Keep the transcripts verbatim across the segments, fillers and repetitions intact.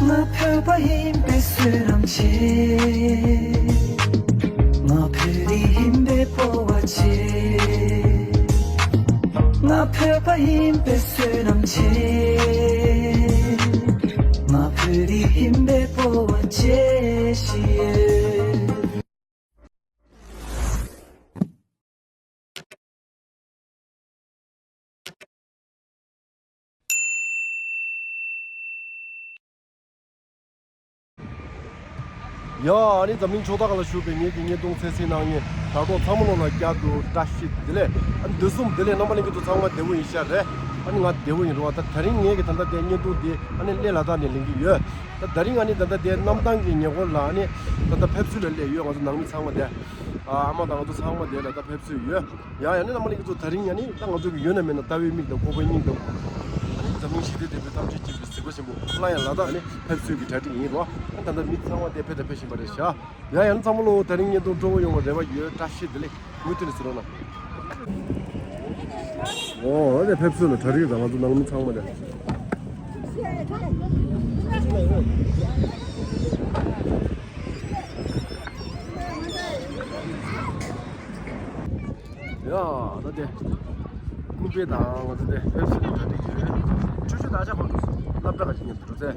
ང་བོད་པ་ཡིན་པའི་བསོད་ནམས་ཆེ། ང་བོད་རིགས་ཡིན་པའི་སྤོབས་པ་ཆེ། ང་བོད་པ་ཡིན་པའི་བསོད་ནམས་ཆེ། ང་བོད་རིགས་ཡིན་པའི་སྤོབས་པ་ཆེ་ཞེས། ཡ། ཨ་ནི་འཛམ་གླིང་ཕྱོགས་མཐའ་ཁག་ལ་བཞུགས་པའི་ངེད་ཀྱི་བརྙན་ཐུང་གསན་གཟིགས་གནང་མཁན་དྲ་གྲོགས་ཚང་མ་ལོ་ལ་བསྐྱར་དུ་བཀྲ་ཤིས་བདེ་ལེགས། ཨ་ནི་དུས་གསུམ་བདེ་ལེགས། རྣམ་པ་ལྷན་རྒྱས་ཚོ་ཚང་མ་བདེ་པོ་ཡིན་ཤག་རེད། ཨ་ནི་ང་བདེ་པོ་ཡིན་རེད་བ། ད་དེ་རིང་ངེད་ཀྱི་ད་ལྟ་དེ་བརྙན་ཐུང་འདི་ཨ་ནི་གླེ་ལ་དྭགས་ནས་ལེན་གྱི་ཡོད། ད་དེ་རིང་ཨ་ནི་ད་ལྟ་དེ་གནམ་ཐང་གི་ཉེ་འཁོར་ལ་ཨ་ནི་ད་ལྟ་ཕེབས་བསུ་ལ་སླེབས་ཡོད། ང་ཚོ་ནང་མི་ཚང་མ་དེ། ཨ་མ་དང་ང་ཚོ་ཚང་མ་དེ་ལ་ད་ཕེབས་བསུ་ཡོད། ཡ་ཡ་ནི་རྣམ་པ་ལྷན་རྒྱས་ཚོ་དེ་རིང་ཡ་ནི་ད་ང་ཚོ་གི་ཡོད་ན་མེད་ན་ལྟ་བའི་མིག་དང་ཁོག་པའི་སྙིང་དང་། ཨ་ནི་འཛམ་གླིང་ཞི་བདེ་ལྡན་པའི་གཏམ་བརྗོད་ཅེས་པའི་གཟིགས་པ་ཆེན་པོ་སླར་ཡང་ལ་དྭགས་ནས་ཕེབས་བསུ་གི་གྲ་སྒྲིག་ཡིན་རོ། ཨ་ད་ལྟ་མི་ཚང་མ་དེ་ཕེབས་དང་ཕེབས་བཞིན་པ་རེད་ཤག་ཡ་ཡ་ནི་ཚང་མ་ལོ་དེ་རིང་བརྙན་ཐུང་སྤྲོ་པོ་ཡོང་བའི་རེ་བ་ཡོད། བཀྲ་ཤིས་བདེ་ལེགས། མུ་མཐུད་ནས་གཟིགས་རོགས་གནང་། ཨོ་ཨ་ནི་ཕེབས་བསུ་ལ་གྲ་སྒྲིག་དང་ང་ཚོ་ནང་མི་ཚང་མ་དེ། ཡ། ད་དེ་ཀུན་དཔེ་དང་ང་ཚོ་དེ་ཕེབས་བསུ་གྲ་སྒྲིག་ཡོད། ཆུ་ཆུ་ད་ཆ་ཧོན་འགྲོ་སོང་། སློབ་གྲྭ་ག་ཅིག་མཉམ་དུ་འགྲོ་ཚེ།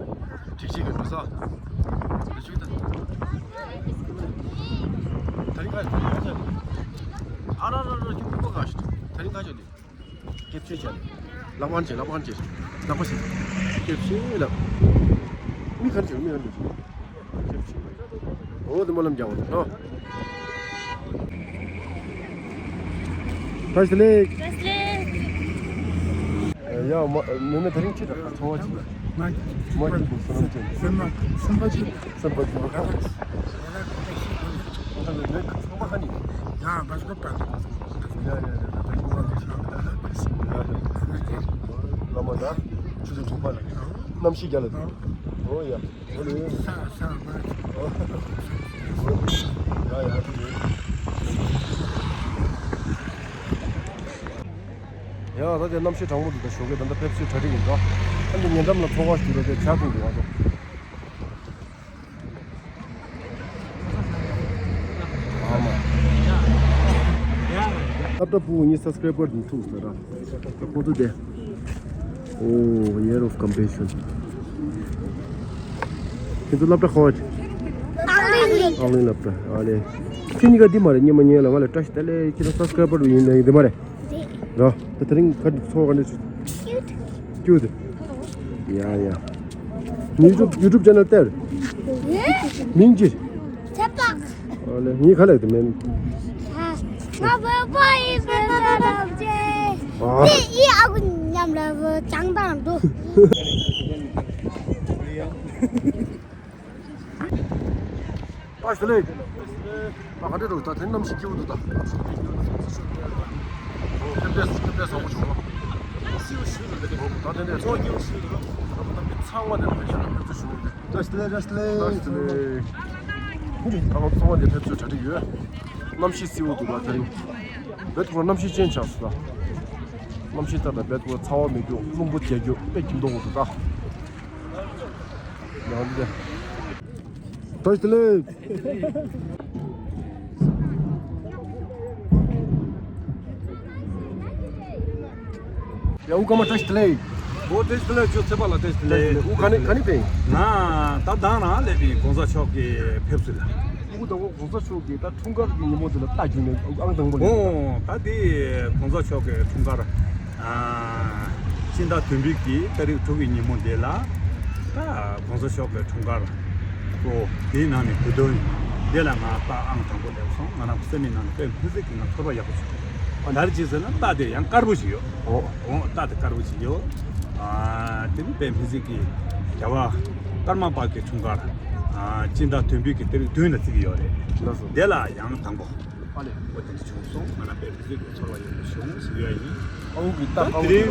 ཁྲིག་ཁྲིག་གི་འགྲོ་ས། ད་ཆུ་ད། ད་རིང་ཁ་ད་རིང་ཁ་ཆ། ཨ་ར་ར་ར་ཁྱོད་ཀུན་པ་ག་ཤི། ད་རིང་ཁ་ཆ་དེ། སྐྱབས་ཆེ་བྱས། ལག་པ་བྱས། ལག་པ་བྱས། ལག་པ་བྱས། སྐྱབས་ཆེ་ལགས། མི་ག་རེ་བྱས། མི་ག་རེ་བྱས། སྐྱབས་ཆེ། འོ་དེ་སྨོན་ལམ་རྒྱག་པ་དང་། བཀྲ་ཤིས་བདེ་ལེགས། བཀྲ་ཤིས་བདེ་ལེགས། ཡ་མ་མེ་མེ་དེ་རིང་ཁྱེད་དང་ཚོར་བ་ཅི་ཡོད། མ་ཁྱེད་ཀྱི་བསོད་ནམས་ཅན། སེམས་པ་སེམས་པ་སྐྱིད་པོ། ཁ་ཁ་ཁ་ཁ་ནི། ཡ་བ་སྐོ་པ། ཡ་ཡ་ཡ། བླ་མ་ད་ཆུ་ཚོད་དྲུག་པ་ལ་གནམ་གཤིས་རྒྱ་ལ་འདུག་ཨོ་ཡ། ཨོ་ལེ། ས་ས་མ། ཡ་ཡ། ཡ་ད་དེ་གནམ་གཤིས་གྲང་མོ་འདུག་ད་ཞོགས་ཀས་ད་ལྟ་ཕེབས་བསུའི་གྲ་སྒྲིག་ཡིན་འགྲོ། ཨ་ནི་ཉེ་འགྲམ་ལ་ཚོགས་པ་ཞིག་འདུག་དེ་ཇ་འཐུང་འདུག་ཨ་ཚོ། ཨ་མ། སློབ་གྲྭ་ཕྲུ་གུ་གཉིས་སབ་སི་ཀ་རའི་བར་དུ་ཐུག་ཟེར་ར། ཁོ་ཚོ་དེ། ཨོ། Year of Compassion། ཁྱེད་ཚོ་སློབ་གྲྭ་ག་པར། ཨང་གླིང་སློབ་གྲྭ། ཨ་ལེ། ཁྱེད་གཉིས་ཀ་འདི་མ་རེད། སྙེ་མ་སྙེ་ལ་ང་ལ་བཀྲ་ཤིས་བདེ་ལེགས། ཁྱེད་ཚོ་སབ་སི་ཀ་རའི་བར་དུ་ཡིན་ལ་ཡིན་འདི་མ་རེད། རོ། ད་དེ་རིང་ག་འཚོ་བ་ག་འདྲ་བྱུང་། ཀྱུ་ཏི། ཡ་ཡ། ནི་ཡུ་ཊུབ་ཡུ་ཊུབ་ཅེ་ནལ་སྟེར། མིང་ཅི། ཚེ་དཔག་ཨ་ལེ་ངས་ག་ལེགས་དེ་མིན། ང་བོད་པ་ཡིན་པའི་བསོད་ནམས་ཆེ། ཨ། དེ་ཡི་ཨ་ཁུ་མཉམ་ལ་བོ་ཅང་དང་འགྲོ། བཀྲ་ཤིས་བདེ་ལེགས། ཨ་ག་འདྲ་འདུག་ད་དེ་གནམ་གཤིས་སྐྱིད་པོ་འདུག་ད། ཁེབས་ལས་ཁེབས་ལས་བཟང་པོ་བྱུང་ལ། ད་དེ་ནས་ཚོགས་ཀྱི་ཚང་མ་དེ་ལ་ཕེབས་བསུ་ཞུ་འོང་དེ། བཀྲ་ཤིས་བདེ་ལེགས། བཀྲ་ཤིས་བདེ་ལེགས། ད་ང་ཚོ་ཚང་མ་དེ་ཕེབས་བསུ་གྲ་སྒྲིག་ཡོད། གནམ་གཤིས་བསིལ་པོ་འདུག་ལ་དེ་རིང་། བོད་ཐོག་གནམ་གཤིས་ཅན་ཆགས་སོང་ད། གནམ་གཤིས་ལྟར་ན་བོད་ཐོག་ཚ་བ་མེད་རྒྱུ་རླུང་བུ་རྒྱག་རྒྱུ་དཔེ་སྐྱིད་མདོག་འདུག་ད། ཡང་འདི། བཀྲ་ཤིས་བདེ་ལེགས། ཡ་དབུ་སྐར་མ་བཀྲ་ཤིས་བདེ་ལེགས། འོ་བཀྲ་ཤིས་བདེ་ལེགས། ཁྱོད་ཚེ་དཔག་ལ་བཀྲ་ཤིས་བདེ་ལེགས། དབུ་ག་ནས་ག་ནས་ཕེབས་ཡིན། ང་ད་དང་རང་སླེབས་པའི་གོང་ས་མཆོག་གི་ཕེབས་བསུ་ལ། དབུ་དང་པོ་གོང་ས་མཆོག་གི་ད་འཁྲུངས་སྐར་གྱི་ཉིན་མོ་དེ་ལ་རྟ་རྒྱུག་ནས་ཨང་དང་པོ་ལ། འོ་ད་དེ་གོང་ས་མཆོག་གི་འཁྲུངས་སྐར། ཨ། སྤྱི་ཟླ་བདུན་པའི་གི་ཏ་རིག་དྲུག་གི་ཉིན་མོ་འདི་ལ། ད་གོང་ས་མཆོག་གི་འཁྲུངས་སྐར་གཙོ་བོ་དེའི་ནང་ནས་དགུ་སྟོན་འདི་ལ་ང་རྟ་ཨང་དང་པོ་སླེབས་སོང་། ང་རང་གི་སེམས་ནང་ནས་དཔེ་མི་སྲིད་ཀྱི་ང་ཚོར་བ་ཡག་པོ་བྱུང་། ཨ་ད་རེས་ཅི་ཟེར་ན་རྟ་དེ་ཡང་དཀར་པོ་ཞིག་ཡོད། འོ། འོ་རྟ་དེ་དཀར་པོ་ཞིག་ཡོད། ཨ་དེ་ནི་དཔེ་མི་སྲིད་ཀྱི་རྒྱལ་བ་ཀརྨ་པ་གི་འཁྲུངས་སྐར། ཨ་སྤྱི་ཟླ་བདུན་པའི་གི་ཏ་རིག་བདུན་ལ་བརྩི་གི་ཡོད་རེད། ལགས་སོ། དེ་ལ་ཡང་དང་པོ། ཨ་ལས། འོ་དེ་འདྲ་བྱུང་སོང་། ང་རང་དཔེ་མི་སྲིད་ཀྱི་ཚོར་བ་ཡག་པོ་བྱུང་ཟེར་ཡ་ཡིན། ཨ་ཁུ་གི་རྟ་ཨ་ཁུ་དེ་རིང་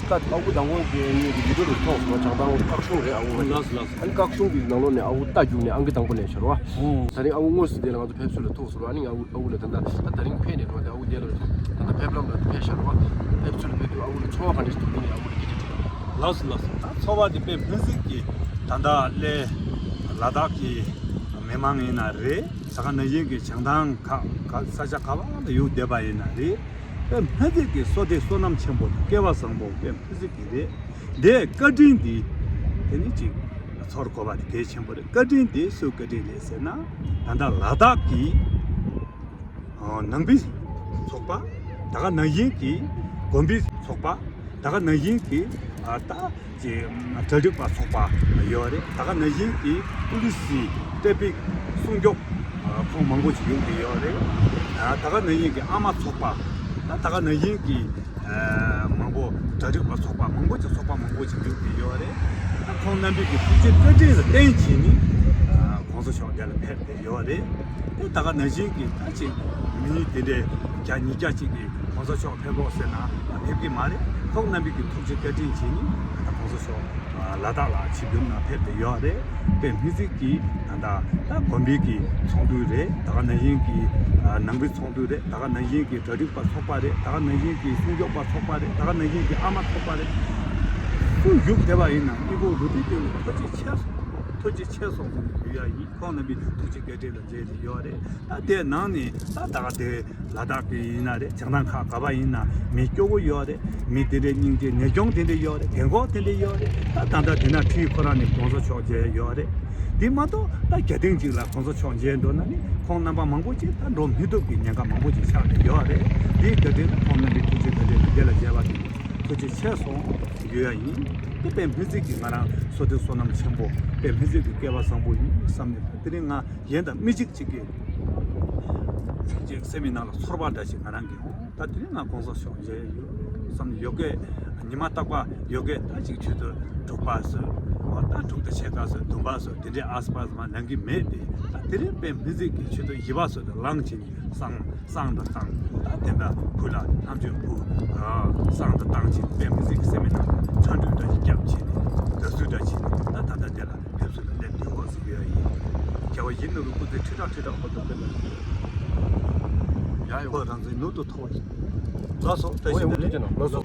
རྟ་ཨ་ཁུ་དང་པོ་གི་གཉིས་ཀྱི་ཡུ་ཊུབ་ལ་ཐོག་སོང་བ། བྱང་ཐང་སྐག་གཤོང་རེད་ཨ་ཁུ། ལགས་སོ་ལགས་སོ། ཨ་ནི་སྐག་གཤོང་གི་ནང་ལོགས་ནས་ཨ་ཁུ་རྟ་རྒྱུག་ནས་ཨང་ཀི་དང་པོ་ལེན་ཤར་བ། ཨོ། ད་རིང་ཨ་ཁུ་དངོས་སུ་དེ་ལ་ང་ཚོ་ཕེབས་བསུ་ལ་ཐུག་སོང་བ། ཨ་ནི་ཨ་ཁུ་ཨ་ཁུ་ལ་ད་ལྟ་ད་ད་རིང་ཕེབས་ནས་རེད་བ། དེ་ཨ་ཁུ་དེ་ལ་ད་ལྟ་ཕེབས་ལམ་ལ་ཕེབས་ཤར་བ། ཕེབས་བསུ་ལ་ཕེབས་དུས་ཨ་ཁུ་ལ་ཚོར་བ་ག་འདྲ་ཞིག་འདུག་དེ་ནས་ཨ་ཁུ་ལ་སྐད་ཆ་དྲིས། ལགས་སོ་ལགས་སོ། ད་ཚོར་བ་དེ་དཔེ་མི་སྲིད་ཀྱི་ ད་ལྟ་སླེ་ལ་དྭགས་ཀྱི་མི་མང་ཡིན་ན་རེད། ད་ག་ནང་བཞིན་གྱི་བྱང་ཐང་ཁག་ཁག་ས་ཆ་ག་བ་ལ་ཡོད་བསྡད་པ་ཡིན་ན་རེད། དཔེ་མི་སྲིད་ཀྱི་བསོད་བདེ་བསོད་ནམས་ཆེན་པོ་དང་སྐལ་བ་བཟང་པོ་དཔེ་མི་སྲིད་ཀྱི་རེད། དེ་བཀའ་དྲིན་འདི་དེ་ནི་ཅིག་ཚོར་དགོས་པ་དེ་གལ་ཆེན་པོ་རེད། བཀའ་དྲིན་དེ་སུའི་བཀའ་དྲིན་རེད་ཟེར་ན། ད་ལྟ་ལ་དྭགས་ཀྱི་ཨ་ནང་པའི་ཚོགས་པ། ད་ག་ནང་བཞིན་གྱི་དགོན་པའི་ཚོགས་པ། ད་ག་ནང་བཞིན་གྱི་ཨ་ད་ཀྱི་གྲ་སྒྲིག་པ་ཚོགས་པ་ཡོད་རེད། ད་ག་ནང་བཞིན་གྱི་པུ་ལི་སི་ཊེ་ཕིག་སྲུང་སྐྱོབ་ཨ་ཁོང་མང་པོ་ཞིག་ཡོང་གི་ཡོད་རེད། ཨ་ད་ག་ནང་བཞིན་གྱི་ཨ་མ་ཚོགས་པ། ད་ད་ག་ནང་བཞིན་གྱི་ཨ་མང་པོ་གྲ་སྒྲིག་པ་ཚོགས་པ་མང་པོ་ཅིག་ཚོགས་པ་མང་པོ་ཅིག་ཡོང་གི་ཡོད་རེད། ད་ཁོང་རྣམ་པའི་གི་ཐུགས་རྗེ་བཀའ་དྲིན་ལ་བརྟེན་བྱས་ནས་ཨ་གོང་ས་མཆོག་འདི་ལ་ཕེབས་ཏེ་ཡོད་རེད། དེ་ད་ག་ནང་བཞིན་གྱི་ད་ཅིག་མི་དེ་འདྲའི་བརྒྱ་ཉིས་བརྒྱ་ཅིག་གིས་གོང་ས་མཆོག་ཕེབས་རོགས་ཟེར་ན་ཕེབས་ཀྱི་མ་རེད། ཁོང་རྣམ་པའི་གི་ཐུགས་རྗེ་བཀའ་དྲིན་བྱས་ནས་ད་གོང་ས་མཆོག་ལ་དྭགས་ལ་ཆིབས་བསྒྱུར་ནང་ཕེབས་ཏེ་ཡོད་རེད། དཔེ་མི་སྲིད་ཀྱི་ད་ད་ད་དགོན་པའི་གི་ཚོགས་འདུ་རེད། ད་ག་ནང་བཞིན་གྱི་ནང་པའི་ཚོགས་འདུ་རེད། ད་ག་ནང་བཞིན་གྱི་གྲ་སྒྲིག་པ་ཚོགས་པ་རེད། ད་ག་ནང་བཞིན་གྱི་སྲུང་སྐྱོབ་པ་ཚོགས་པ་རེད། ད་ག་ནང་བཞིན་གྱི་ཨ་མ་ཚོགས་པ་རེད། སུ་བཞུགས་བསྡད་པ་ཡིན་ན་ཨི་བོ་རུ་ཏི་ཏེ་ལ་ཐུགས་རྗེ་ཆེ་སོང་། ཐུགས་རྗེ་ཆེ་སོང་ཟེར་ནས་ཞུ་ཡ་ཡིན། ཁོང་རྣམ་པའི་ཐུགས་རྗེ་བཀའ་དྲིན་ལ་མཇལ་ཏེ་ཡོད་རེད། ད་དེ་ནང་ནས་ད་ད་ག་དེ་ལ་དྭགས་ཀྱི་ཡིན་ན་རེད། བྱང་ཐང་ཁག་ག་པ་ཡིན་ན་མི་སྐྱོ་བོ་ཡོད་རེད། མི་དེ་འདྲའི་སྙིང་རྗེ་ནད་གཅོང་དེ་འདྲ་ཡོད་རེད། རྒན་གོག་དེ་འདྲ་ཡོད་རེད། ད་ད་ལྟ་དེ་ན་ཁྲིད་ཁོ་རང་ནས་གོང་ས་མཆོག་མཇལ་ཡོད་རེད། དེ་མ་གཏོགས་ད་རྒྱ་སྟེང་གཅིག་ལ་གོང་ས་མཆོག་མཇལ་འགྲོ་ན་ནི་ཁོང་རྣམ་པ་མང་པོ་ཅིག་ད་འགྲོ་མི་ཐུབ་ཀྱི་ཉེན་ཁ་མང་པོ་ཅིག་ཆགས་ཏེ་ཡོད་རེད། དེའི་བཀའ་དྲིན་ལ་ཁོང་རྣམ་པའི་ཐུགས་རྗེ་བཀའ་དྲིན་ལ་འདི་ལ་མཇལ་བ་དེ་ཐུགས་རྗེ་ཆེ་སོང་ཞུ་ཡ་ཡིན། དེ་དཔེ་མི་སྲིད་ཀྱི་ང་རང་བསོད་བདེ་བསོད་ནམས་ཆེན་པོ། དཔེ་མི་སྲིད་ཀྱི་སྐལ་བ་བཟང་པོ་ཡིན་བསམ་ནས། དེ་རིང་ང་གཞན་དང་མི་གཅིག་གཅིག་གིས་ཅིག་སེམས་ནང་ལ་ཚོར་བ་འདྲ་ཞིག་ང་རང་གིས་འོང་། ད་དེ་རིང་ང་གོང་ས་མཆོག་མཇལ་ཡོད་བསམ་ནས། ཡོ་གའི་ཉི་མ་རྟག་པར་ཡོ་གའི་ད་ཅིག་ཆུ་ཚོད་དྲུག་པ་ཚོད་འོ་ད་དྲུག་དང་ཕྱེད་ཀ་ཚོད་བདུན་པ་ཚོད་དེ་འདྲའི་ཨ་སི་པ་སི་མ་ལང་གི་མེད་དེ། ད་དེ་རིང་དཔེ་མི་སྲིད་ཀྱི་ཆུ་ཚོད་བཞི་པ་ཚོད་དུ་ལངས་བྱས་ནས་སང་སང་དང་བཏང་། ད་དེ་འདྲ་བུ་ལ་ལྷམ་ཆུང་བུ་སང་དང་བཏང་བྱས་ནས་དཔེ་མི་སྲིད་ཀྱི་སེམས་ནང་ལ་ཁྲ་འགྲོས་འདྲ་ཞིག་བརྒྱབ་བྱས་ནས་དགའ་བསུ་འདྲ་བྱས་ནས། ད་ད་ལྟ་དེ་ལ་ཕེབས་བསུ་ལ་སླེབས་དུས་འོ་ཟེར་གྱི་ཡོད་ཡིན། རྒྱལ་བ་ཡིད་ནོར་བུ་སྐུ་ཚེ་ཁྲི་ཕྲག་ཁྲི་ཕྲག་འཁོར་དུ་ཕེབས་ལ། ཡ་ཡོ་རང་ཚོའི་ནུར་དུ་ཐོག་ཡིན། ལགས་སོ། བཀྲ་ཤིས་བདེ་ལེགས། ལགས་སོ།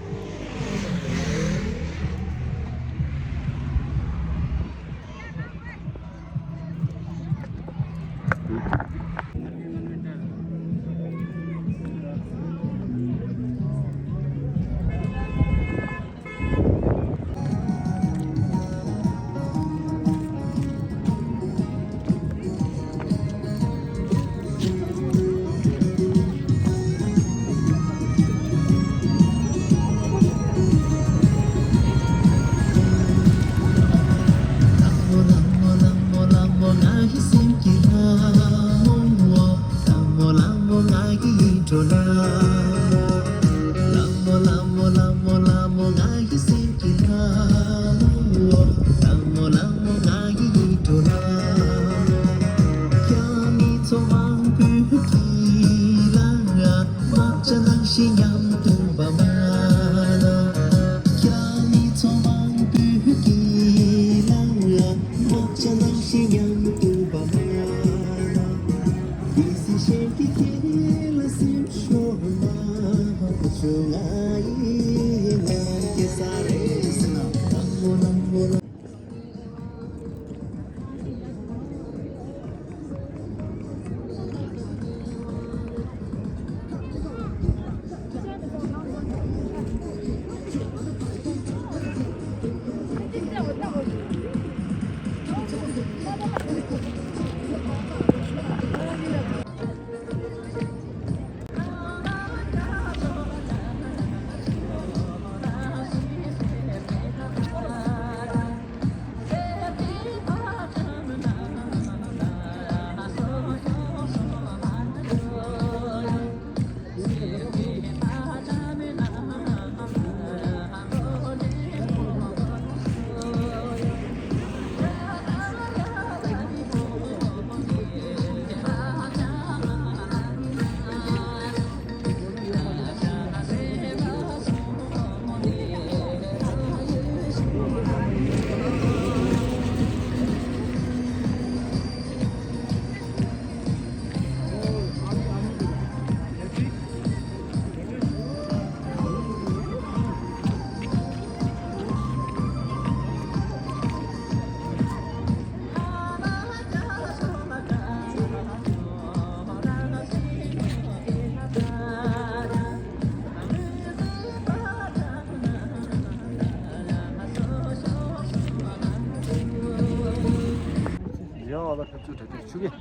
ཆུ་གེ།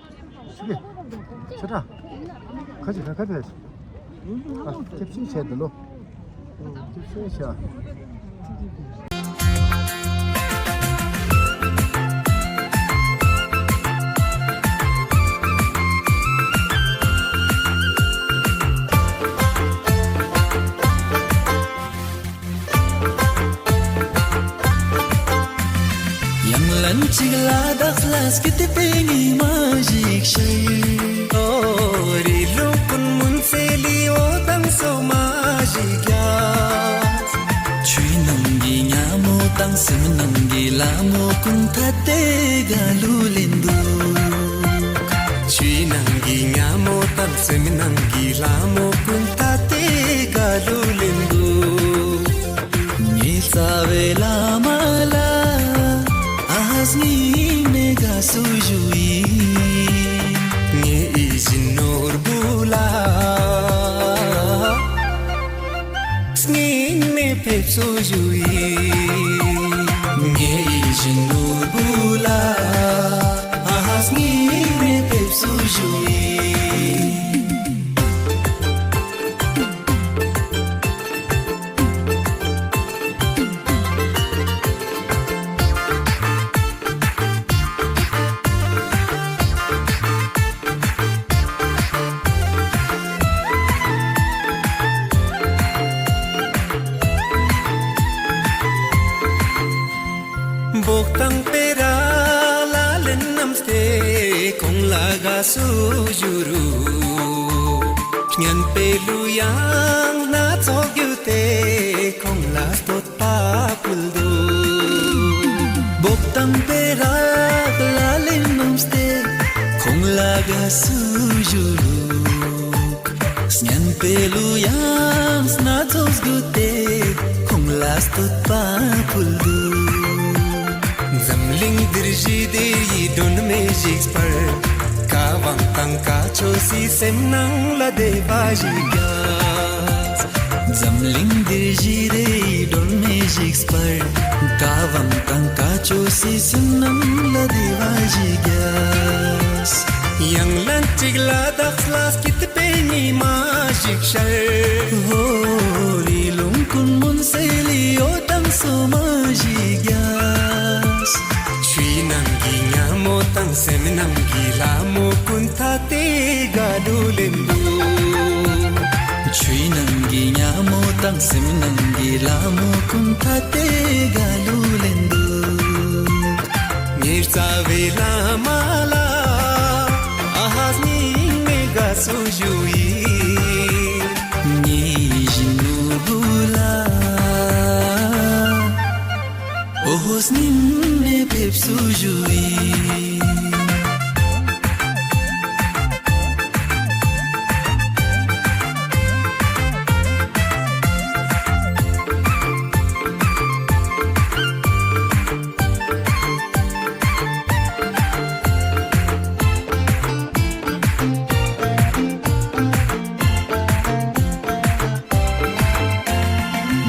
ཆུ་གེ། ཆུ་ཁྲ། ཁ་ཅིག་ཁ་ཁ་ཕེ། ཨ། ཁྱབ་ཤིང་བྱས་འདི་ལོ། ཁྱབ་ཤིང་བྱས། ཡང་ལན་གཅིག་ལ་དྭགས་ལ་སྐྱིད་པའི་ཉི་མ་ཞིག་ཤར། ཨོ་རི་ལུང་ཀུན་མུན་སེལ་ལི་འོད་དང་སོ་མ་ཞིག་རྒྱས། ཆུའི་ནང་གི་ཉ་མོ་དང་སེམས་ནང་གི་ལ་མོ་ཀུན་ཐ་དད་དགའ་ལུ་ལེན་འདུག་ཆུའི་ནང་གི་ཉ་མོ་དང་སེམས་ནང་གི་ལ་མོ་ཀུན་ཐ་དད་དགའ་ལུ་ལེན་འདུག་ངའི་རྩ་བའི་བླ་མ་ལ་ཨ་ཧ་སྙིང་ནས་དགའ་བསུ་ཞུ་ཡིན། ངའི་ཡིད་བཞིན་ནོར་བུ་ལ་སྙིང་ནས་ཕེབས་བསུ་ཞུ་ཡིན། ངའི་ཡིད་བཞིན་ནོར་བུ་ལ་ཨ་ཧ་སྙིང་ནས་ཕེབས་བསུ་ཞུ་ཡིན། བོག་དང་སྤེ་ར་ལ་ལེན་བསྣམས་ཏེ་ཁོང་ལ་དགའ་བསུ་ཞུ་རུ། སྙན་པའི་གླུ་དབྱངས་སྣ་ཚོགས་བརྒྱུད་དེ་ཁོང་ལ་བསྟོད་པ་ཕུལ་འདུག་བོག་དང་སྤེ་ར་ལ་ལེན་བསྣམས་ཏེ་ཁོང་ལ་དགའ་བསུ་ཞུ་རུ། སྙན་པའི་གླུ་དབྱངས་སྣ་ཚོགས་བརྒྱུད་དེ་ཁོང་ལ་བསྟོད་པ་ཕུལ་འདུག་འཛམ་གླིང་འདིར་ཞི་བདེ་ཡི་སྒྲོན་མེ་ཞིག་སྤར། བཀའ་དབང་དང་བཀའ་ཆོས་སི་སེམས་ནང་ལ་བདེ་བ་ཞིག་རྒྱས། འཛམ་གླིང་འདིར་ཞི་བདེ་ཡི་སྒྲོན་མེ་ཞིག་སྤར། བཀའ་དབང་དང་བཀའ་ཆོས་སི་སེམས་ནང་ལ་བདེ་བ་ཞིག་རྒྱས། ཡང་ལན་གཅིག་ལ་དྭགས་ལ་སྐྱིད་པའི་ཉི་མ་ཞིག་ཤར། ཧོ་རི་ལུང་ཀུན་མུན་སེལ་ལི་འོད་དང་སོ་མ་ཞིག་རྒྱས། ཆུའི་ནང་གི་ཉ་མོ་དང་སེམས་ནང་གི་ལ་མོ་ཀུན་ཐ་དད་དགའ་སྤྲོ་ལེན་འདུག་ཆུའི་ནང་གི་ཉ་མོ་དང་སེམས་ནང་གི་ལ་མོ་ཀུན་ཐ་དད་དགའ་སྤྲོ་ལེན་འདུག་ངའི་རྩ་བའི་བླ་མ་ལ་ཨ་ཧ་སྙིང་ནས་དགའ་བསུ་ཞུ་ཡིན། ངའི་ཡིད་བཞིན་ནོར་བུ་ལ་ཨོ་ཧོ་སྙིང་ནས་ཕེབས་བསུ་ཞུ་ཡིན།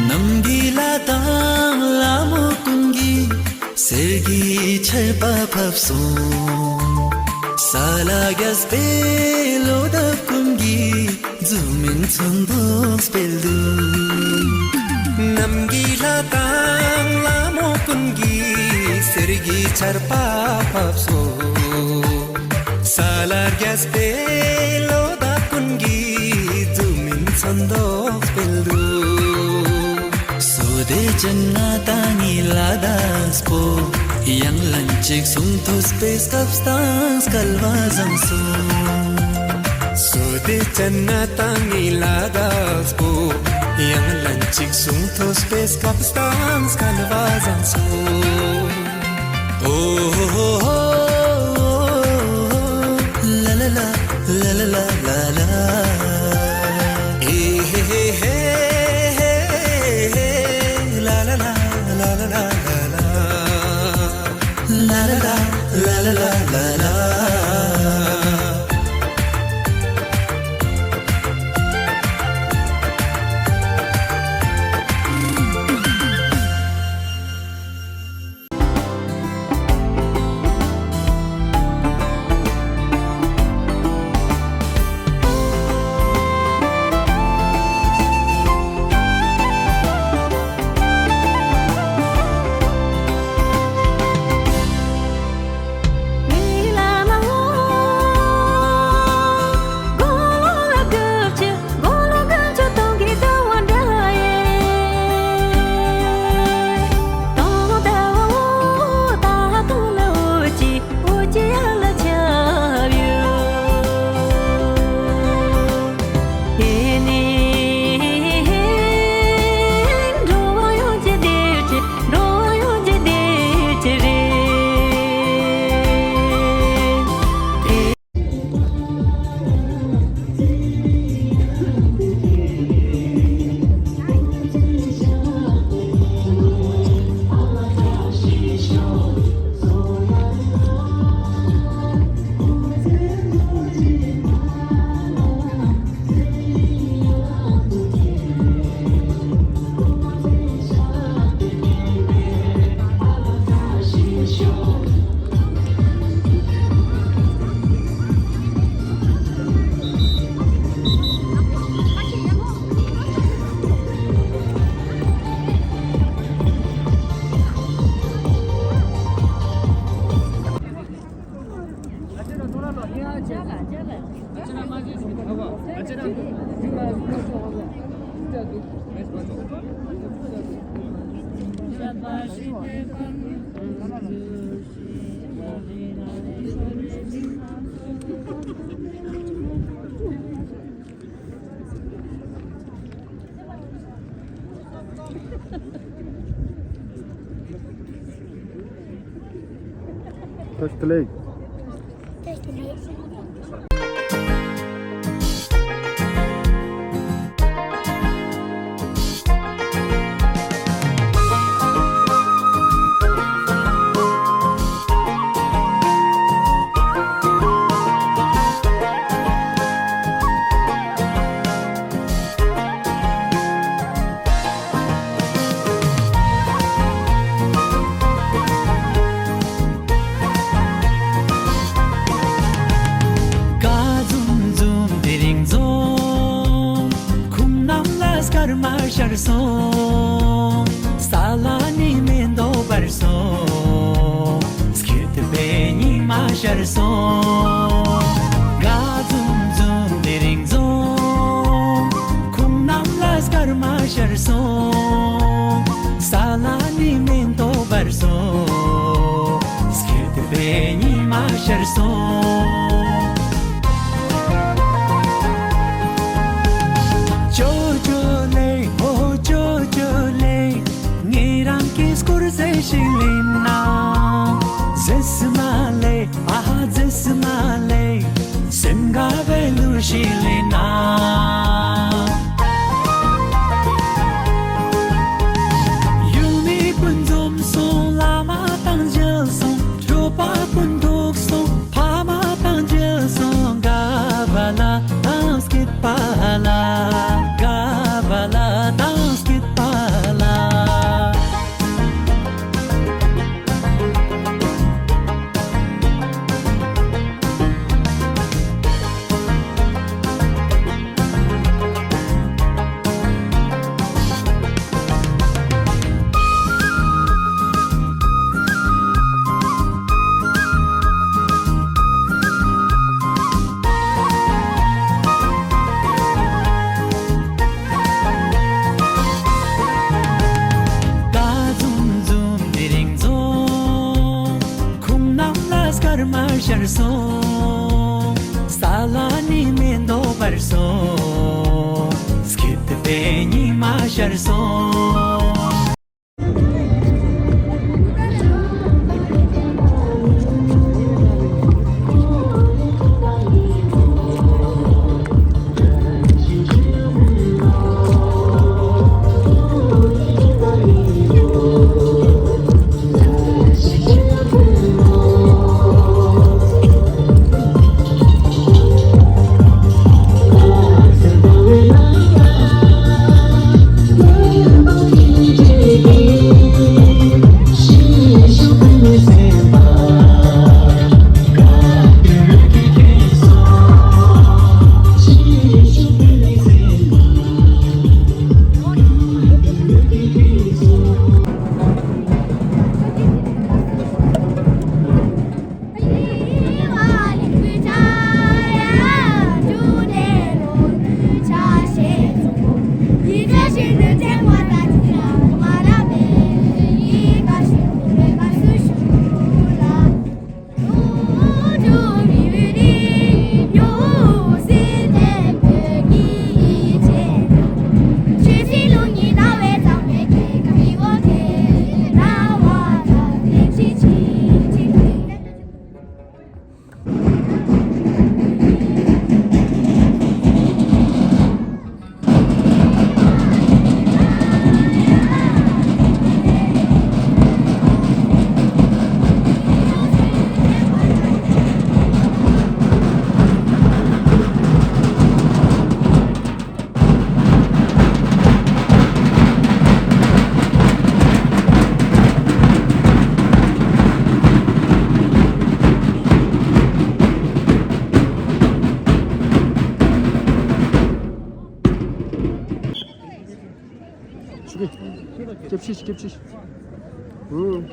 ནམ་གྱི་ལྷ་དང་ལྷ་མོ་ཀུན་གྱིས་གསེར་གྱི་ཆར་པ་ཕབ་སོང་། ས་ལ་རྒྱས་པའི་ལོ་འདབ་ཀུན་གྱིས་འཛུམ་མིན་ཚོན་མདོག་སྤེལ་འདུག་ནམ་གྱི་ལྷ་དང་ལྷ་མོ་ཀུན་གྱིས་གསེར་གྱི་ཆར་པ་ཕབ་སོང་། ས་ལ་རྒྱས་པའི་ལོ་འདབ་ཀུན་གྱིས་འཛུམ་མིན་ཚོན་མདོག་སྤེལ་འདུག་བསོད་བདེ་ཅན་ང་དང་ངི་ལ་དྭགས་པོ། ཡང་ལན་གཅིག་གསུང་ཐོས་པའི་སྐབས་དང་སྐལ་བ་བཟང་སོང་། བསོད་བདེ་ཅན་ང་དང་ངི་ལ་དྭགས་པོ། ཡང་ལན་གཅིག་གསུང་ཐོས་པའི་སྐབས་དང་སྐལ་བ་བཟང་སོང་། ཨོ་ཧོ་ཧོ་ཧོ། ལ་ལ་ལ། ལ་ལ་ལ་ལ་ལ། ཨེ་ཧེ་ཧེ་ཧེ་ཧེ་ཧེ། ལ་ལ་ལ་ལ་ལ་ལ། ལ་ལ་ལ་ལ་ལ་ལ་ལ། First leg. ཁུངས་རྣམས་ལ་སྐར་མ་ཤར་སོང་། ས་ལ་ནི་མེ་ཏོག་འབར་སོང་། སྐྱིད་པའི་ཉི་མ་ཤར་སོང་། དགའ་འཛུམ་འཛུམ་དེ་རིང་འཛོམས། ཁུངས་རྣམས་ལ་སྐར་མ་ཤར་སོང་། ས་ལ་ནི་མེ་ཏོག་འབར་སོང་། སྐྱིད་པའི་ཉི་མ་ཤར་སོང་། ཅོ་ཅོ་ལེ། ཨོ་ཅོ་ཅོ་ལེ། ངེད་རང་གི་སྐོར་ཟེར་ཞིག་ལེན་ན། ཟེར་སི་མ་ལེ། ཨ་ཧ་ཟེར་སི་མ་ལེ། སེམས་དགའ་བའི་གླུ་ཞིག་ལེན་ན། ཡུལ་མི་ཀུན་འཛོམས་སོང་། བླ་མ་དང་མཇལ་སོང་། གྲོགས་པོ་ཀུན་ཐུག་སོང་། ཕ་མ་དང་མཇལ་སོང་། དགའ་བ་ལ་དང་སྐྱིད་པ་ལ། དགའ་བ་ལ་དང་སྐྱིད་པ་ལ། དགའ་འཛུམ་འཛུམ་དེ་རིང་འཛོམས། ཁུངས་རྣམས་ལ་སྐར་མ་ཤར་སོང་། ས་ལ་ནི་མེ་ཏོག་འབར་སོང་། སྐྱིད་པའི་ཉི་མ་ཤར་སོང་། ཆུ་གི་སྐྱེ་ཕྱིས་སྐྱེ་ཕྱིས། ཨུ།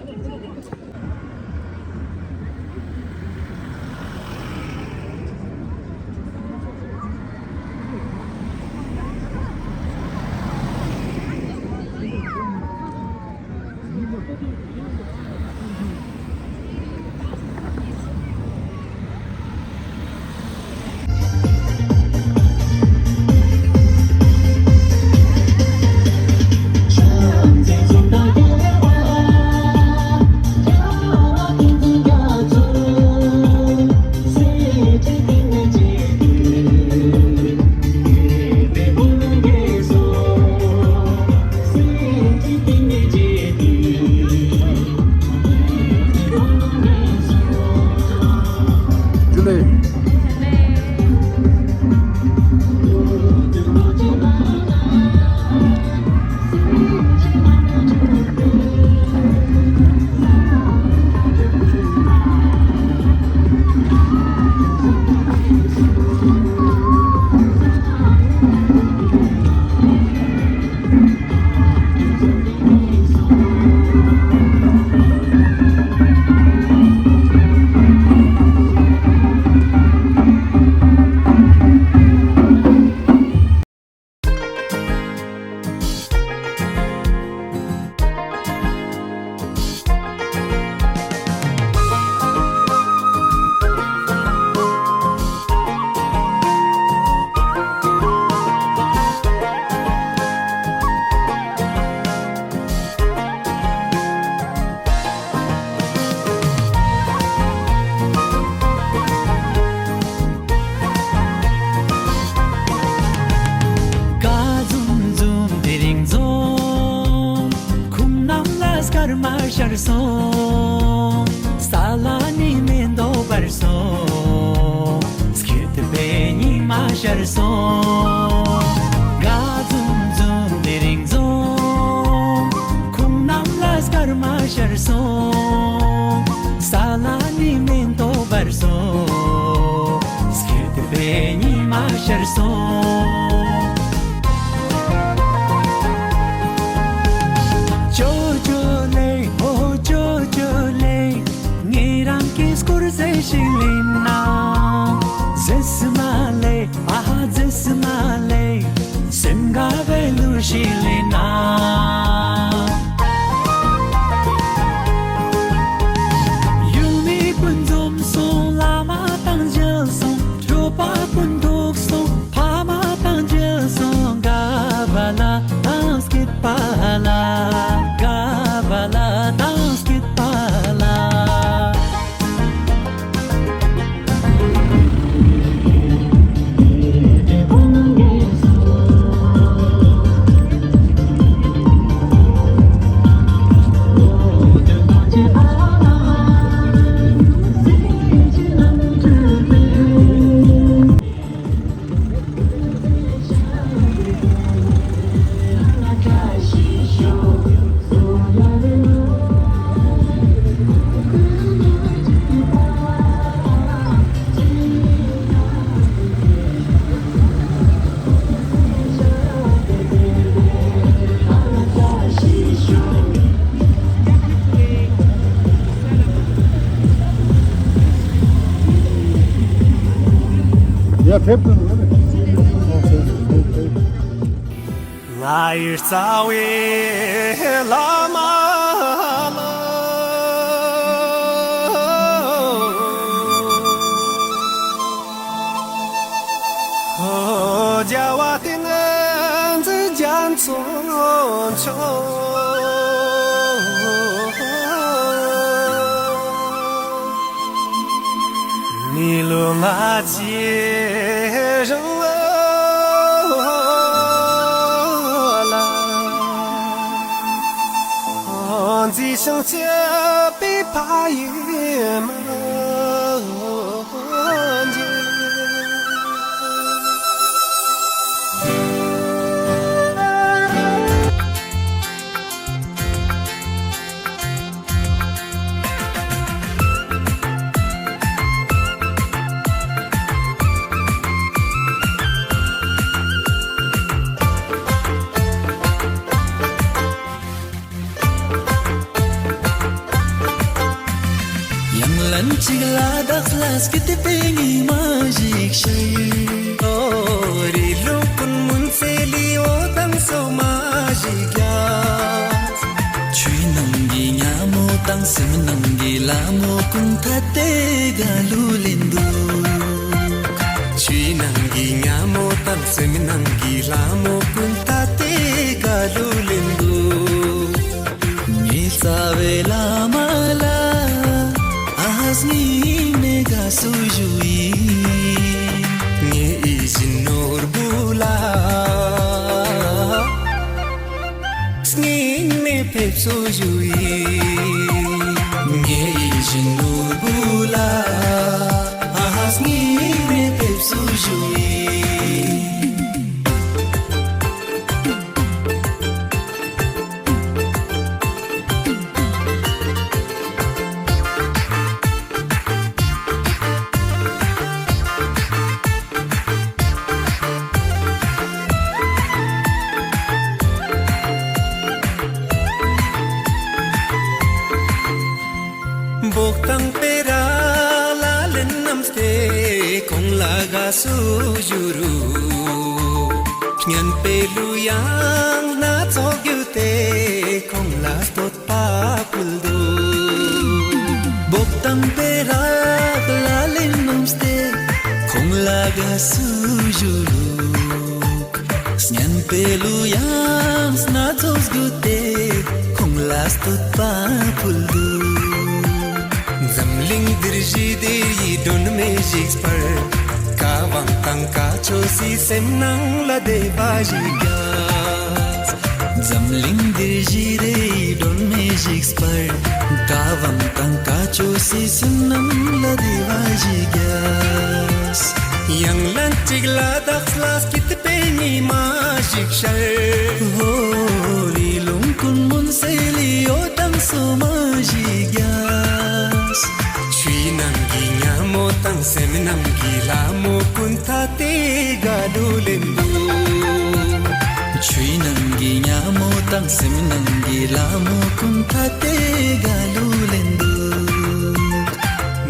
ཤར་སོང་། དགའ་འཛུམ་འཛུམ་དེ་རིང་འཛོམས། ཁོང་རྣམས་ལ་སྐར་མ་ཤར་སོང་། ས་ལ་ནི་མེ་ཏོག་འབར་སོང་། སྐྱིད་པའི་ཉི་མ་ཤར་སོང་། ཅོ་ཅོ་ལེ། ཨོ་ཅོ་ཅོ་ལེ། ངེད་རང་གི་སྐོར་ཟེར་ཞིག་ལེན་ན། ཟེར་སི་མ་ལེ། ཨ་ཧ་ཟེར་སི་མ་ལེ། སེམས་དགའ་བའི་གླུ་ཞིག་ལེན་ན། ཡུལ་མི་ཀུན་འཛོམས་སོང་། བླ་མ་དང་མཇལ་སོང་། གྲོགས་པ་ཀུན་ཐུག་སོང་། ཕ་མ་དང་མཇལ་སོང་། དགའ་བ་ལ་དང་སྐྱིད་པ་ལ། དགའ་བ་ལ་དང་སྐྱིད་པ་ལ། ཡ་ཕེབས་དང་། ང་ཡི་རྩ་བའི་བླ་མ་ལ། རྒྱལ་བ་བསྟན་འཛིན་རྒྱ་མཚོ་མཆོག། མི་ལོ་ལྔ་བཅུའི་རིང་ལ། མཛེས་ཤིང་སྐྱིད་པའི་ཕ་ཡུལ་མ། ཡང་ལན་གཅིག་ལ་བདག་ལ་སྐྱིད་པའི་ཉི་མ་ཞིག་ཤར། ཨོ་རི་ལུང་ཀུན་མུན་སེལ་ལི་འོད་དང་སོ་མ་ཞིག་རྒྱས། ཆོས་ནང་གི་ཉ་མོ་དང་སེམས་ནང་གི་ལ་མོ་ཀུན་ཐ་དད་དགའ་གླུ་ལེན་འདུག་ཆོས་ནང་གི་ཉ་མོ་དང་སེམས་ནང་གི་ལ་མོ་ཀུན་ཐ་དད་དགའ་གླུ་ལེན་འདུག་ངའི་རྩ་བའི་བླ་མ་ལ་ཨ་ཧ་སྙིང་ནས་དགའ་བསུ་ཞུ་ཡིན། ངའི་ཡིད་བཞིན་ནོར་བུ་ལ། སྙིང་ནས་ཕེབས་བསུ་ཞུ་ཡིན། ངའི་ཡིད་བཞིན་ནོར་བུ་ལ། ཨ་ཧ་སྙིང་ནས་ཕེབས་བསུ་ཞུ་ཡིན། འབོག་དང་སྤེ་ར་ལ་ལེན་རྣམས་ཏེ་ཁོང་ལ་དགའ་བསུ་ཞུ་རུ། སྙན་པའི་གླུ་དབྱངས་སྣ་ཚོགས་བརྒྱུད་དེ་ཁོང་ལ་བསྟོད་པ་ཕུལ་འདུག་འབོག་དང་སྤེ་ར་ལ་ལེན་རྣམས་ཏེ་ཁོང་ལ་དགའ་བསུ་ཞུ་རུ། སྙན་པའི་གླུ་དབྱངས་སྣ་ཚོགས་བརྒྱུད་དེ་ཁོང་ལ་བསྟོད་པ་ཕུལ་འདུག་འཛམ་གླིང་འདིར་ཞི་བདེ་ཡི་སྒྲོན་མེ་ཞིག་སྤར། བཀའ་དབང་དང་བཀའ་ཆོས་སི་སེམས་ནང་ལ་བདེ་བ་ཞིག་རྒྱས། འཛམ་གླིང་འདིར་ཞི་བདེ་ཡི་སྒྲོན་མེ་ཞིག་སྤར། བཀའ་དབང་དང་བཀའ་ཆོས་སི་སེམས་ནང་ལ་བདེ་བ་ཞིག་རྒྱས། ཡང་ལན་གཅིག་ལ་དྭགས་ལ་སྐྱིད་པའི་ཉི་མ་ཞིག་ཤར། ཧོ། རི་ལུང་ཀུན་མུན་སེལ་ལི་འོད་དང་སོ་མ་ཞིག་རྒྱས། ཆུའི་ནང་གི་ཉ་མོ་དང་སེམས་ནང་གི་ལ་མོ་ཀུན་ཐ་དེ་ག་ལུ་ལེན་འདུག་ཆུའི་ནང་གི་ཉ་མོ་དང་སེམས་ནང་གི་ལ་མོ་ཀུན་ཐ་དེ་ག་ལུ་ལེན་འདུག་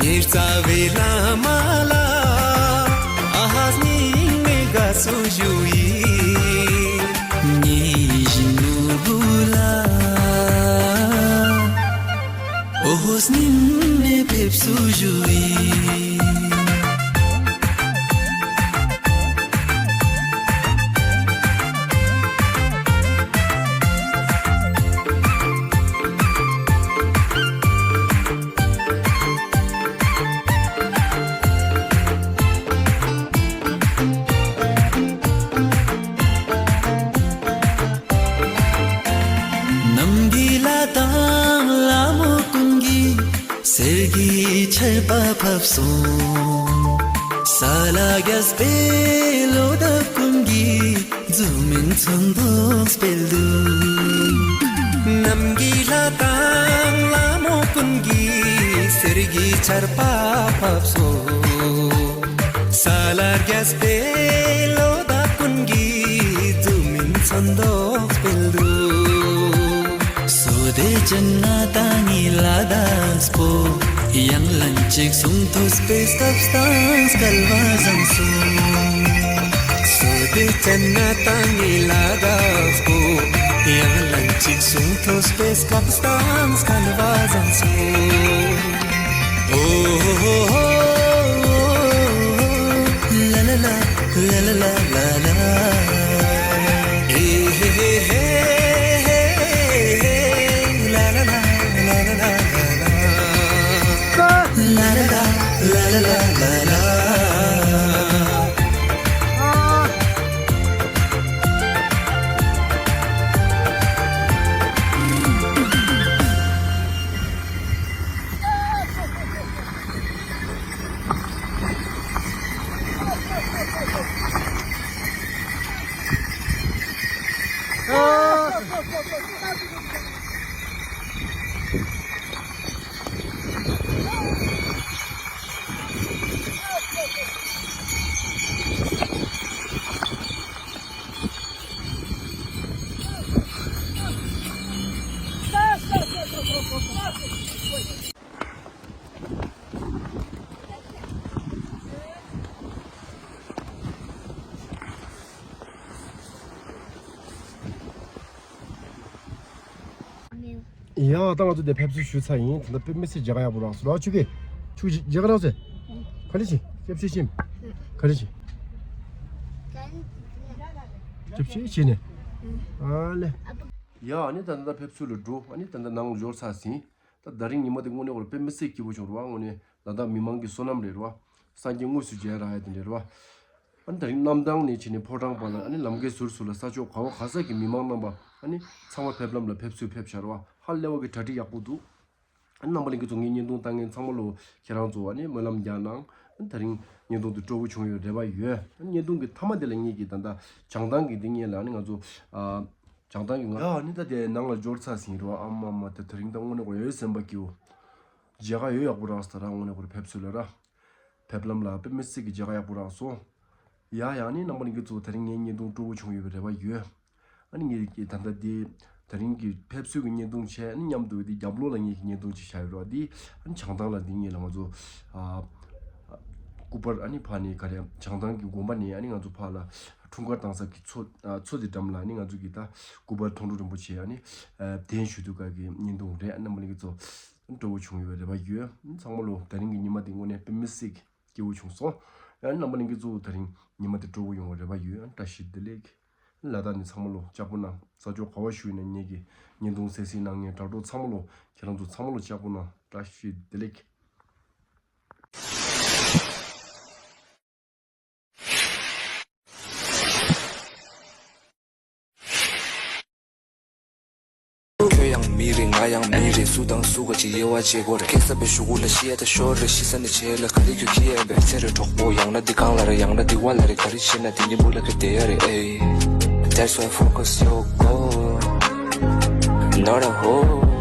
ངའི་རྩ་བའི་བླ་མ་ལ་ཨ་ཧ་སྙིང་མེད་དགའ་བསུ་ཞུ་ཡི། ངའི་གཞིས་ནོར་བུ་ལ་ཨོ་ཧོ་སྙིང་མེད་ཕེབས་བསུ་ཞུ་ཡི། ནམ་གྱི་ལྷ་དང་ལྷ་མོ་ཀུན་གྱི,གསེར་གྱི་ཆར་པ་ཕབ་སོང་། ས་ལ་རྒྱས་པའི་ལོ་འདབ་ཀུན་གྱིས་འཛུམ་མིན་ཚོན་མདོག་སྤེལ་འདུག་ནམ་གྱི་ལྷ་དང་ལྷ་མོ་ཀུན་གྱིས་གསེར་གྱི་ཆར་པ་ཕབ་སོང་། ས་ལ་རྒྱས་པའི་ལོ་འདབ་ཀུན་གྱིས་འཛུམ་མིན་ཚོན་མདོག་སྤེལ་འདུག་བསོད་བདེ་ཅན་ན་ཏང་ངི་ལ་དྭགས་པོ། ཡང་ལན་གཅིག་གསུང་ཐོས་པའི་སྐབས་དང་སྐལ་བ་བཟང་སོང་། བསོད་བདེ་ཅན་ན་ཏང་ངི་ལ་དྭགས་པོ། ཡང་ལན་གཅིག་གསུང་ཐོས་པའི་སྐབས་དང་སྐལ་བ་བཟང་སོང་། ཨོ་ཧོ་ཧོ་ཧོ། ལ་ལ་ལ། ལ་ལ་ལ་ལ་ལ། ཧེ་ཧེ་ཧེ་ཧེ། ལ་ལ་ལ་ལ་ལ་ལ་ལ། ལ་ལ་ལ་ལ་ལ་ལ་ལ། ཡ། ད་ང་ཚོ་འདིར་ཕེབས་བསུ་ཞུས་ཚར་ཡིན། ད་ལྟ་དཔེ་མི་སྲིད་མཇལ་ཁ་ཡག་པོ་རག་སོང་ར། ཆུ་གེ། ཆུ་གེ་མཇལ་ཁ་རག་སོང་། ག་རེ་བྱེད། སྐྱབས་ཤིག་ཤིམ། ག་རེ་བྱེད། སྐྱབས་ཤིག་བྱེད་ནས། ཨ་ལེ། ཡ། ཨ་ནི་ད་ལྟ་ཕེབས་བསུ་ལ་འགྲོ། ཨ་ནི་ད་ལྟ་ནང་ལ་འབྱོར་ཚར་ཟིན། ད་ད་རིང་ཉི་མ་དེ་དངོས་གནས་ཁོ་རང་དཔེ་མི་སྲིད་སྐྱིད་པོ་བྱུང་རེད་བ། དངོས་གནས་ལ་དྭགས་མི་མང་གི་བསོད་ནམས་རེད་རེད་བ། སངས་རྒྱས་དངོས་སུ་མཇལ་རག་ཡ་དེ་འདྲ་རེད་བ། ཨ་ནི་ད་རིང་གནམ་ཐང་ནས་བྱས་ནས་ཕོ་བྲང་བར་ལ། ཨ་ནི་ལམ་ཁའི་ཟུར་ཟུར་ལ་ས་ཕྱོགས་ག་བ་ག་ས་གི་མི་མང་རྣམ་པ་ཨ་ནི་ཚང་མ་ཕེབས་ལམ་ལ་ཕེབས་བསུ་ཕེབས་བཞག་རེད་བ། ཧ་ལས་པ་གི་གྲ་སྒྲིག་ཡག་པོ་འདུག་ཨ་ནི་རྣམ་པ་ལྷན་རྒྱས་ཚོ་ངའི་བརྙན་ཐུང་ལྟ་མཁན་ཚང་མ་ལོ་ཁྱེད་རང་ཚོ་ཨ་ནི་སྨོན་ལམ་རྒྱག་གནང་། ཨ་ནི་ད་རིང་བརྙན་ཐུང་འདི་སྤྲོ་པོ་བྱུང་ཡོད་རེ་བ་ཡོད། ཨ་ནི་བརྙན་ཐུང་གི་མཐའ་མ་དེ་ལ་ངེད་ཀྱིས་ད་ལྟ་བྱང་ཐང་གི་འདི་སྔོན་ལ་ཨ་ནི་ང་ཚོ་ཨ། བྱང་ཐང་གི་ང་། ཡ། ཨ་ནི་ད་དེ་ནང་ལ་འབྱོར་ཚར་ཟིན་རེད་བ། ཨ་མ་མ། དེ་ད་རིང་ད་དངོས་གནས་ཁོ་ཡོད་སེམས་པ་སྐྱིད་པོ། མཇལ་ཁ་ཡོད་ཡག་པོ་རག་སོང་ད་ར། དངོས་གནས་ཁོ་ར་ཕེབས་བསུ་ལ་ར། ཕེབས་ལམ་ལ་དཔེ་མི་སྲིད་ཀྱི་མཇལ་ཁ་ཡག་པོ་རག་སོང་། ཡ། ཡ། ཨ་ནི་རྣམ་པ་ལྷན་རྒྱས་ཚོ་ད་རིང་ངའི་བརྙན་ཐུང་སྤྲོ་པོ་བྱུང་ཡོད་པའི་རེ་བ་ཡོད། ཨ་ནི་ངས་ཀྱི་ད་ལྟ་འདི་ད་རིང་གི་ཕེབས་བསུ་གི་བརྙན་ཐུང་བྱས། ཨ་ནི་མཉམ་དུ་འདི་རྒྱབ་ལོགས་ལ་ངས་ཀྱི་བརྙན་ཐུང་ཅིག་བཞག་ཡོད་རེད་བ། འདི་ཨ་ནི་བྱང་ཐང་ལ་འདི་ངས་ལ་ང་ཚོ་ཨ་སྐུ་པར། ཨ་ནི་ཕ་ནི་ག་རེ་བྱང་ཐང་གི་དགོན་པ་ནས་ཨ་ནི་ང་ཚོ་ཕ་ལ་འཁྲུངས་སྐར་བཏང་ས་གི་མཚོ་ཨ་མཚོ་འདི་འགྲམ་ལ་ཨ་ནི་ང་ཚོ་གི་ད་སྐུ་པར་མཐོང་གྲོལ་རིན་པོ་ཆེ་ཨ་ནི་ཨ་གདན་ཞུ་དུས་སྐབས་ཀྱི་བརྙན་ཐུང་རེད། ཨ་ནི་རྣམ་པ་ལྷན་རྒྱས་ཚོ་སྤྲོ་པོ་བྱུང་ཡོད་པའི་རེ་བ་ཡོད། ཚང་མ་ལོ་ད་རིང་གི་ཉི་མ་འདི་དངོས་གནས་དཔེ་མི་སྲིད་སྐྱིད་པོ་བྱུང་སོང་། ཡང་རྣམ་པ་ལྷན་རྒྱས་ཚོ་ད་རིང་ཉི་མ་འདི་སྤྲོ་པོ་ཡོང་བའི་རེ་བ་ཡོད། བཀྲ་ཤིས་བདེ་ལེགས། ལ་དྭགས་ནས་ཚང་མ་ལོ་ལྕགས་པོ་གནང་། ས་ཕྱོགས་ག་བ་བཞུགས་ནས་ངེད་ཀྱི་བརྙན་ཐུང་གསན་གཟིགས་གནང་མཁན་དྲ་གྲོགས་ཚང་མ་ལོ་ཁྱེད་རང་ཚོ་ཚང་མ་ལོ་ལྕགས་པོ་གནང་། བཀྲ་ཤིས་བདེ་ལེགས། ཁྱོད་ཡང་མི་རིགས་ང་ ཡང་མི་རེད། སུ་དང་སུ་ག་ཅིག་དབྱེ་བ་འབྱེད་དགོས་རེད། སྐྱེ་ས་པའི་གཞུག་གུ་ལ་ཤི་ཡ་ད་ཤོར་རེད། ཤི་ས་ནས་བྱེད་ལ་ག་རེ་ཁྱོད་ཁྱི་ཡན་པས་ཚེ་རེད་གྲོགས་པོ། ཡང་ན་འདི་གང་ལ་རེད། ཡང་ན་འདི་བ་ལ་རེད། ག་རེ་བྱེད་ན་འདི་ཉིན་མོ་ལ་ག་བསྡད་ཡ་རེད། ཨེ། That's why focus your goal, not a hole.